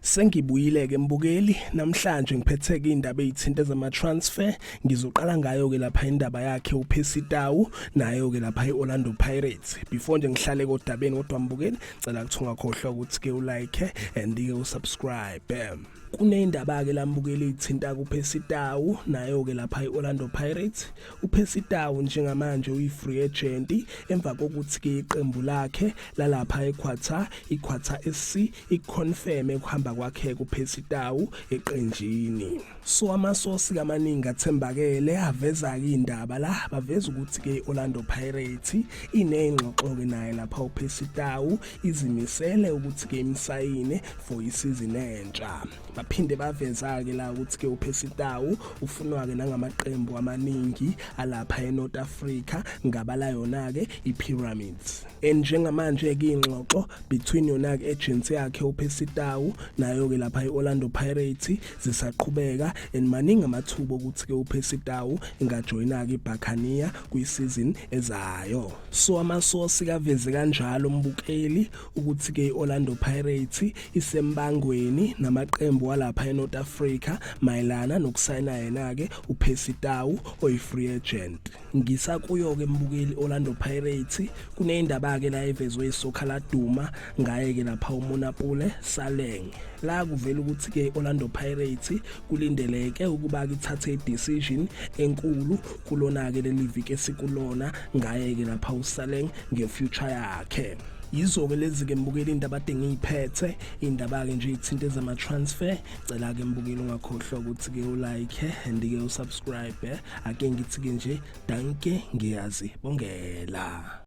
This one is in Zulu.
Sengibuyile ke mbukeli, namhlanje ngiphethe-ke indaba eyithinta ezama-transfer. Ngizoqala ngayo-ke lapha indaba yakhe uPercy Tau, nayo-ke lapha i-Orlando Pirates. Before nje ngihlale kodabeni kodwa mbukeli, cela ukuthi ungakhohlwa ukuthi-ke ulike and-ke usubscribe. Kuneyindaba-ke la mbukeli eyithinta kuPercy Tau, nayo-ke lapha i-Orlando Pirates. UPercy Tau njengamanje uyi-free agent emva kokuthi-ke iqembu lakhe lalapha eQatar, iQatar SC, ikuconfirme ukuhamba kwakhe kuPercy Tau eqenjini. So amasosi amaningi athembakele aveza-ke indaba la, baveza ukuthi-ke i-Orlando Pirates iney'ngxoxo-ke naye lapha uPercy Tau, izimisele ukuthi-ke imsayine for isizini entsha. Baphinde baveza-ke la ukuthi-ke uPercy Tau ufunwa-ke nangamaqembu amaningi alapha eNorth Africa, ngabala yona-ke iPyramids. And njengamanje-ke iy'ngxoxo between yona-ke agency yakhe uPercy Tau nayo-ke lapha i-Orlando Pirates zisaqhubeka, and maningi amathuba okuthi-ke uPercy Tau ingajoyina-ke iBuccaneer kwi-season ezayo. So amasosi kaveze kanjalo mbukeli ukuthi-ke i-Orlando Pirates isembangweni namaqembu walapha eNorth Africa mayelana nokusayina yena-ke uPercy Tau oyi-free agent. Ngisakuyo-ke mbukeli Orlando Pirates, kuneyindaba-ke la evezwe iSoccer Laduma ngaye-ke lapha uMonnapule Saleng. La kuvela ukuthi-ke Orlando Pirates kulindeleke ukuba ithathe i-decision enkulu kulona-ke leli viki esikulona ngaye-ke lapha uSaleng ngefuture yakhe. Yizo-ke lezi-ke mbukeli indaba ade ngiyiphethe, indaba-ke nje ithinta ezama-transfer. Cela-ke mbukeli ungakhohlwa ukuthi-ke ulike and-ke usubscribe. Ake ngithi-ke nje dankie, ngiyazibongela.